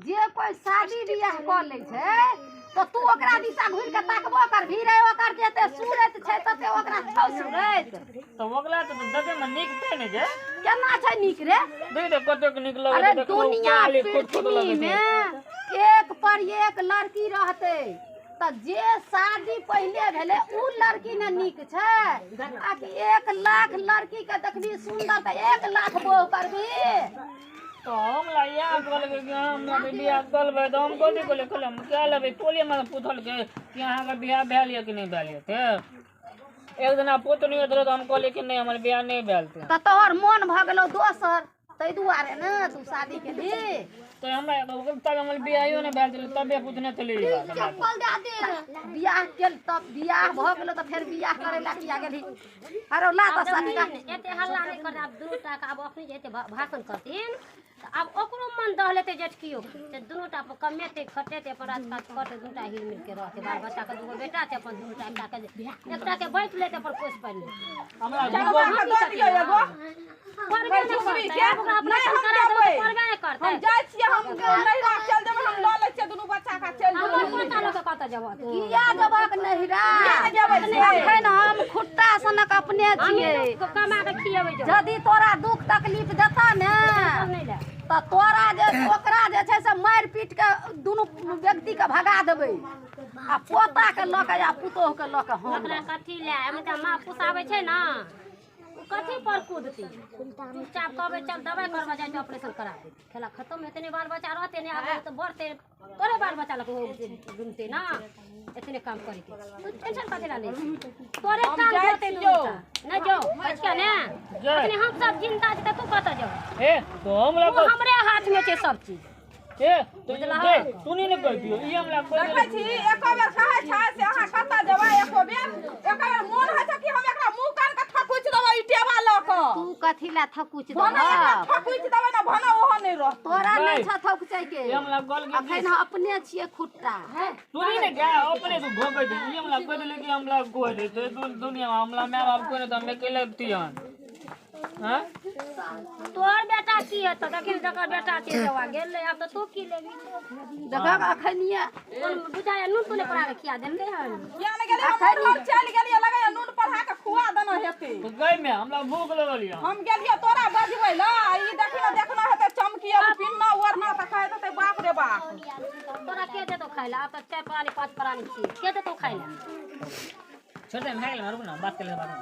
जे कोइ शादी बियाह कऽ लै छै तऽ तू ओकरा दिशा घुरि कऽ ताकबो करबही रे? ओकर जते सूरत छै तते ओकरा छौ सूरत? तऽ ओकरा तऽ देखै मे नीक छै ने जे। केना छै नीक रे? देख देख, कतेक नीक लगै अरे छै देखबो, दुनिया काली खुद खुद पृथ्वी लगै छै। मे एक पर एक लड़की रहतै तऽ जे शादी पहिले भेलै उ लड़की ने नीक छै, आ कि 1 लाख लड़की के देखबी सुन्दर तऽ 1 लाख बोह करबी? तऽ हमरा इएह कहलकै कि हमरा भी बियाह करबै, तऽ हम कथी कहलियै? कहलियै हम कए लेबै। टोले मे पुछलकै कि अहाँके बियाह भेल यऽ कि नहि भेल यऽ। ते एक दिना पुतनी होइत रहै, तऽ हम कहलियै कि नहि, हमर बियाह नहि भेल छै। तऽ तोहर मोन भऽ गेलौ दोसर, ताहि दुआरे ने तू शादी केलही। तऽ हमरा तब हमर बियाहो नहि भेल छलै, तबे पुछने छलै ई बात हमरा। बियाह केल तब बियाह भऽ गेलौ तऽ फेर बियाह करै लए किया गेलही? अरे ला तऽ सटका। एते हल्ला नहि कर आब दुनू टा के। आब अखनी जे एते भाषण करथिन तऽ आब ओकरो मन दह लेतै जेठकियो जे दुनू टा अपन कमेतै खटेतै, अपन राजकाज करतै, दुनू टा हिल मिल के रहतै। बाल बच्चा के दूगो बेटा छै, अपन दुनू टा एकटा के बाँटि लेतै, अपन पोसि पालि लेतै। हमरा चलू, अहाँ दऽ दियौ एगो। करबे नहि झुमरी करतै के? आब ओकरा नहि, ऑपरेशन हम करा देबै देबै। तऽ करबे नहि करतै। हम जाइ छियै, हम नैहरा चल जेबै, हम लऽ लै छियै दुनू बच्चा के, चलि हमर जेबै। पोता लऽ कऽ कतऽ जेबह तू? किया जेबक नैहरा? किया नहि जेबै से? अखन हम खुट्टा सनक अपने हमही छियै। लोक कमा कऽ खियेबै जेबह। यदि तोरा दुख तकलीफ देतऽ ने नहि ले। तऽ तोरा जे ओकरा जे छै से मारि पीट के दुनू व्यक्ति के भगा देबै आ पोता के लऽ के या पुतोह के लऽ के हम ओकरा कथी लए? एहिमे तऽ माँ पोसाबै छै ने, ओ कथी पर कूदतै? चुपचाप कहबै चल दवाइ करबऽ जाइ छै, ऑपरेशन करा देतै, खेला खतम हेतै। नहि बाल बच्चा रहतै, नहि आब तऽ बढ़तै, तोरे बाल बच्चा लऽ कऽ घुमतै ने। एतने काम करैके छै। तू टेंशन कथी लए लै छी? तोरे हम काम जाइ जोतै छियौ। दुनू टा। नहि जो बचिके ने। जय। अखनी हम सब जिन्दा छी तऽ तू कतऽ जेबह? ए तो हमरा ओ हमरे हाथमे छै सब चीज। ए तो देख, तू नहीं ने कह दियो ई हमरा कह। देखै छी, एको बेर कहै छै से अहाँ कतऽ जेबै? एको बेर, एको बेर मोन होइ छै कि हम एकरा मुँह कान के थकुचि देबै ई टेबा लऽ कऽ। तू कथी लए थकुच भने एकरा देबह? थकुचि देबै ने, भने ओहो नहि रहतै। तोरा नहि नहि। छौ थकुचै के। ई हमरा कहल कि अखन हम अपने छियै खुट्टा। तू नहीं ने क्या अपने तू भोकै छी। ई हमरा कह देले कि हमरा कोइ दे ते दुनिया में हमरा माय बाप कोइ नहीं, तऽ हम अकेले तियन हाँ। तोहर बेटा की हेतौ? देखिन, जकर बेटा छै देवा गेल आब तऽ तू की लेबी? देखक अखनिये। कोन बुझाया नून तूने पड़ा के खिया देलकै हन? किया नहि गेलियै? हम नैहर चलि गेलियै, लगैया नून पढ़ा के खुआ देना हेतै। तो गई में हमरा भूख लगल यऽ। हम गेलियै तोरा बजबै लए आ ई देखी ने, देखना हेतै चमकी अब पिन्ना ओढ़ना तऽ कहैत हेतै बाप रे बाप। तोरा के देतौ खाइ लए? आब तऽ चारि प्राणी पाँच प्राणी छी, के देतौ खाइ लए? छोड़ दे, भए गेल, रुक ना, बात कर ले बाद में।